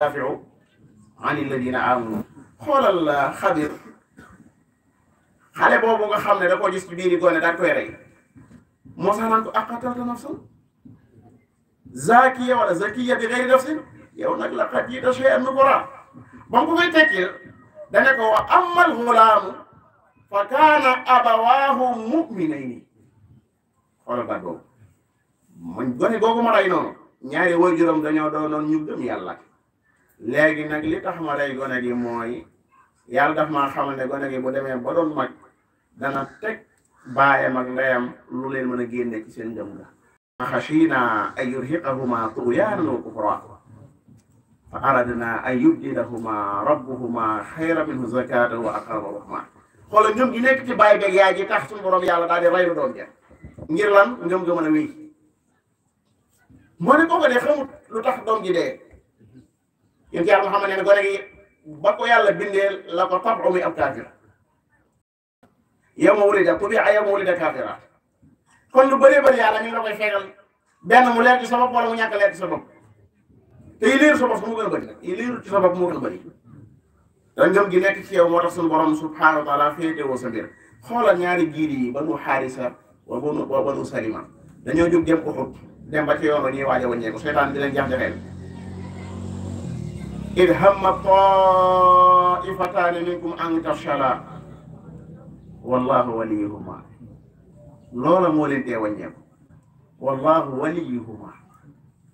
daafiu ani alladina amanu xoolal Xadir xale boobu nga xam ne da ko gis ci biir gone daal koy rey Moussa naan ko aqatalta nafsan zakiya wala zakiya bi gayri nafsin yow nag laqad jiita shay'an nukra ba mu ko koy tekkil dane ko wa amma al-ghulaamu fa kaana abawaahu mu'minayni xoolal baat boobu man gone googu ma rey noonu ñaari waajuram dañoo doonoon ñu gëm yàlla léegi nag li tax ma rey gone gi mooy yàlla daf maa xamal ne gone gi bu demee ba doon mag dana teg baayam ak ndeyam lu leen mën a génne ci seen ngëm ga xashiina an yurhiqahuma tughyanan wa kufra fa aradna an yubdilahuma rabbuhuma xayran minhu zakatan wa aqraba rahma xoolal ngëm gi nekk ci baay beeg yaay ji tax suñu borom yàlla daal di rey lu doom ja ngir lan ngëm nga mën a wéy moo ne kooku de xamut lu tax doom ji dee yéen ci yàlla nga xam ne gone gi ba ko yàlla bindee la ko tabu muy ab kaafir yow ma wulida tubi'a yow ma wulida kaafira kon lu bëree bëri yàlla ñu ngi la koy feegal benn mu leer ci sa bopp wala mu ñàkk leer ci sa bopp te yi leeru sa bopp mu gën a bëri nag yi leeru ci sa bopp moo gën a bëri da ngëm gi nekk ci yow moo tax suñu borom subhanahu wa taala féetewoo sa mbir xoolal ñaari giir yi banu Xaarisa wa banu Salima dañoo jóg dem Uhud dem ba ci yoon wa ñuy waaj a wàññeeku seytaan di leen jax-jaxeel id hamma taifataani minkum an tafshala wallahu waliyuhuma loola moo leen tee wàññeeku wallahu waliyuhuma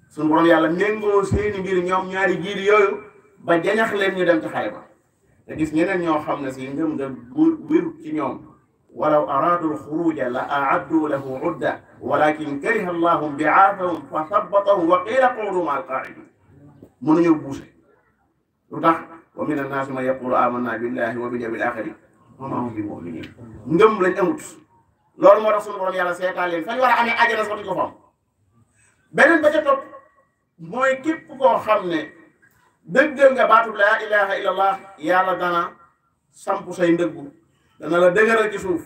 suñu borom yàlla méngoo seeni mbir ñoom ñaari giir yooyu ba jañax leen ñu dem ci xare ba te gis ñeneen ñoo xam ne si ngëm nga wéru ci ñoom walaw araadu alxuruja la aaddu lahu udda walakin kariha allahum biaafahum fa sabbatahum wa qiila quudu ma alqaa'idin mënuñu buuse lu tax wa min annaasi man yaqulu amanna billahi wa bil yawmil aaxiri wa ma hum bi muminin ngëm lañ amut loolu moo tax suñu borom yàlla seetaan leen fañ war a amee àjjana sax duñ ko fam beneen ba ca topp mooy képp koo xam ne dëggal nga baatub laa ilaha illa allah yàlla dana samp say ndëggu dana la dëgëral ci suuf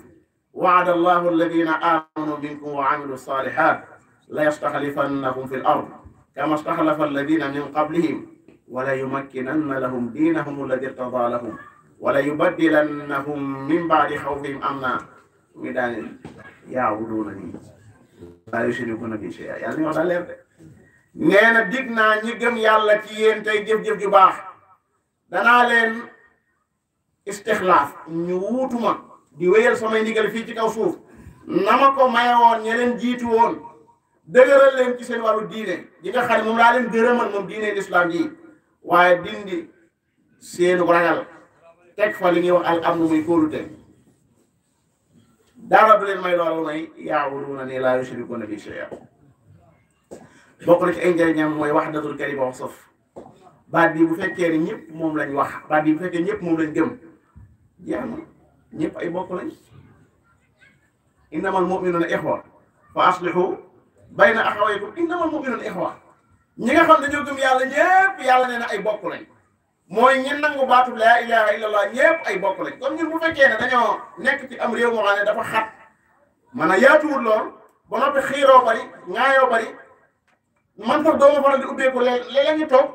waada allahu alladina amanu minkum wa amilu salihat la yastaxlifannahum fi l ard kama staxlafa alladina min qablihim wala yumakkinanna lahum diinahum alladi irtada lahum wala yubaddilannahum min baadi xawfihim amna mi daane yaabuduuna nii laa yushrikuuna bi shay'an yàlla ni wax daa leer de nee na dig naa ñi gëm yàlla ci yéen tey jëf-jëf ju baax danaa leen istixlaaf ñu wuutuma di wéyal samay ndigal fii ci kaw suuf na ma ko maye woon ñe leen jiitu woon dëgëral leen ci seen wàllu diine ji nga xam ne moom laa leen gërëmal moom diine lislaam ji waaye dindi seenu ragal teg fa li ñuy wax al amnu muy kóolute dara du leen may loolu may yaabuduuna nii laa yushrikuuna bi shay'an bokk na ci ay njëriñam mooy wahdatul kalima wax sof baat bi bu fekkee ne ñëpp moom lañ wax baat bi bu fekkee ñëpp moom lañ gëm jeex na ñëpp ay bokk lañ innamal mu'minuuna ixwa fa aslihu bayna axawaykum innamal mu'minuuna ixwa ñi nga xam dañoo gëm yàlla ñëpp yàlla nee na ay bokk lañ mooy ñi nangu baatub laa ilaha illallah ñëpp ay bokk lañ comme ñun bu fekkee ne dañoo nekk ci am réew moo xam ne dafa xat man a yaatuwul lool ba noppi xiiroo bari ŋaayoo bari man sax doo ma faral di ubbeeku léeg-léeg ñu toog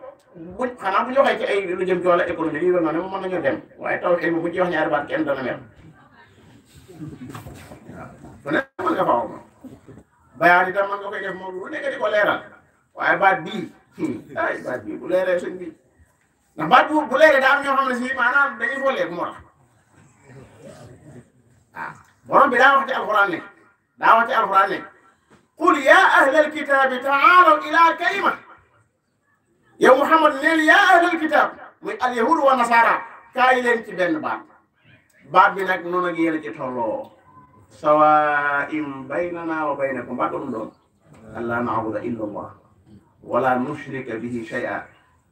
bu xanaa bu ñu waxee ci ay lu jëm ci wàllu économie yi ne mën nañoo dem waaye taw xel bu ci wax ñaari baat kenn dana mer waaw fu ne mën nga faaw ma bayaat itam mën nga koy def moom lu nekk di ko leeral waaye baat bii ay baat bii bu leeree sëñ bi ndax baat bu leeree daa am ñoo xam ne si maanaam dañuy folleeku moo tax waaw borom bi daa wax ci alxuraan ne qul yaa ahlal kitaabi taalaw ilaa kalima yow Muhammad neel yaa ahlal kitaab muy al yahud wa nasara kaay leen ci benn baat bi nag noonu ak yéen a ci tolloo sawaa'in baynana wa baynakum baat doon doon an laa na'buda illa allah wala nushrika bihi shay'an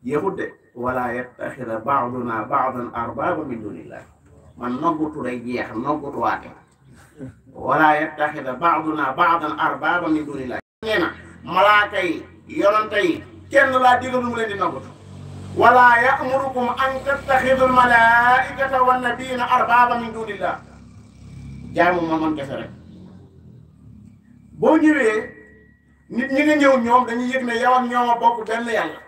yahud de wala yattaxida ba'duna ba'dan arbaaban min dunillah man noggutu rek jeex noggutuwaate wala yattaxida ba'duna ba'dan arbaaban min dunillah nee na malaaka yi yonante yi kenn laa digal mu leen di noggutu wala ya'murukum an tattaxidu al-malaa'ikata wan nabiyyiina arbaaban min dunillah jaamu ma man kese rek boo ñëwee nit ñi nga ñëw ñoom dañuy yëg ne yow ak ñoom a bokk benn yàlla